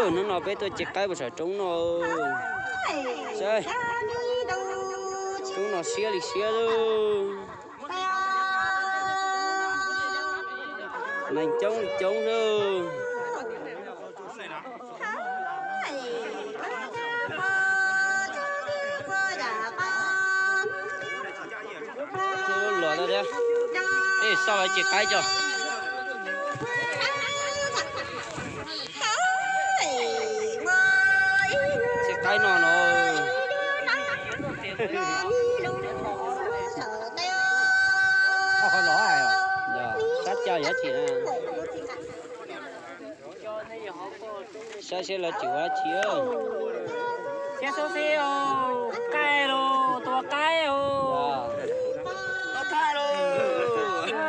Hnub no peb tuaj ci qaib puas saum roob no. Saib, roob no siab li siab lawm. Neeg coob li coob xwb. Thiab lub luam no thiab. Ej, xauj lawv ci qaib tso. Ci qaib no no. Sab caug yog dab tsi na? Saib seb lawv cim ua dab tsi. Thiab xub xib, qaij los tua qaib os. Tua qaib los, tua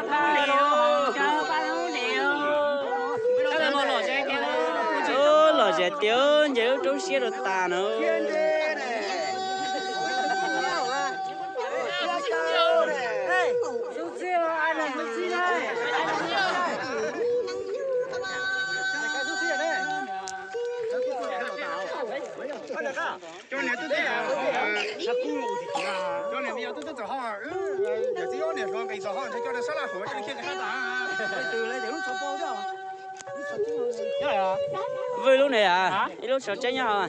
qaib los, lom zem tiag, nce lub roob siab rau tas no. Vwj lub ne, ib lub tsov tseeb nyob hauv.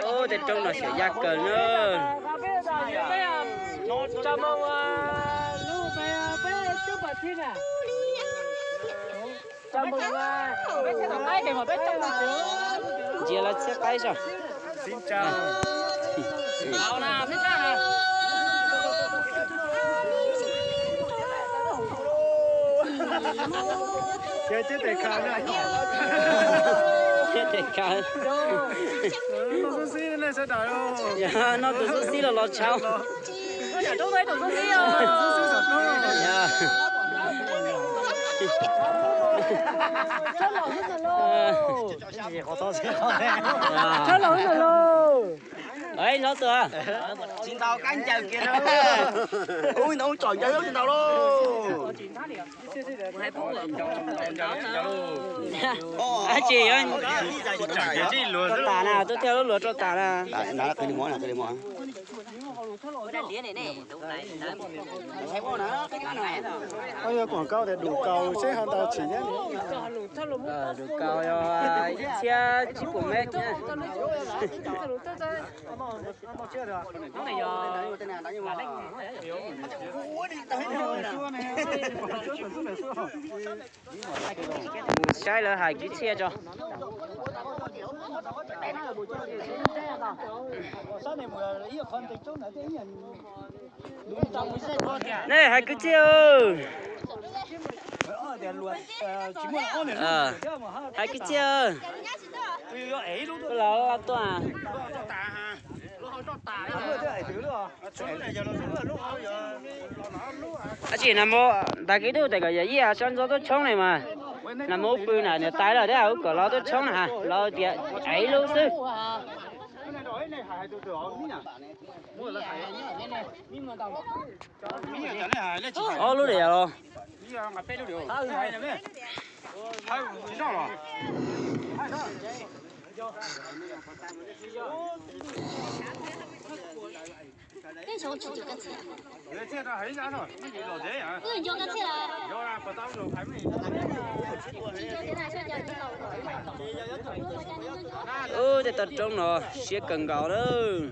Ub, tej roob no xyem yaj kawg na. Ntsia lawv txhiab qaib saib. Thiab tes khaws. Noj tus xub xib los los tshauv. Tsis ntau kab ncaws kiag. Ub, ntau tsom ncaws tsis ntau lauj. Ab, tsis rau tas na, twb thiaj lub luam rau tas na. Yog kuam kaus tias dum kaus seb ho ntau tshim thiab. Dum kaus yog ib txhiab tsib puas mev. Mus saib lawv hais kwv txhiaj tso. Nej hais kwv txhiaj. Hais kwv txhiaj. Los tuaj. Ab, tsis nas mus ntag, kwv tij, tes kom yawm yij sab ntxov tuaj tshoob ne mas. Nas mus ub pw na, niam tais lawm thiab, wb kom los tuaj tshoob na, los tias ev lub xwb. Ob lub li los. Ub, tej toj roob no siab kawg nkaus lawm.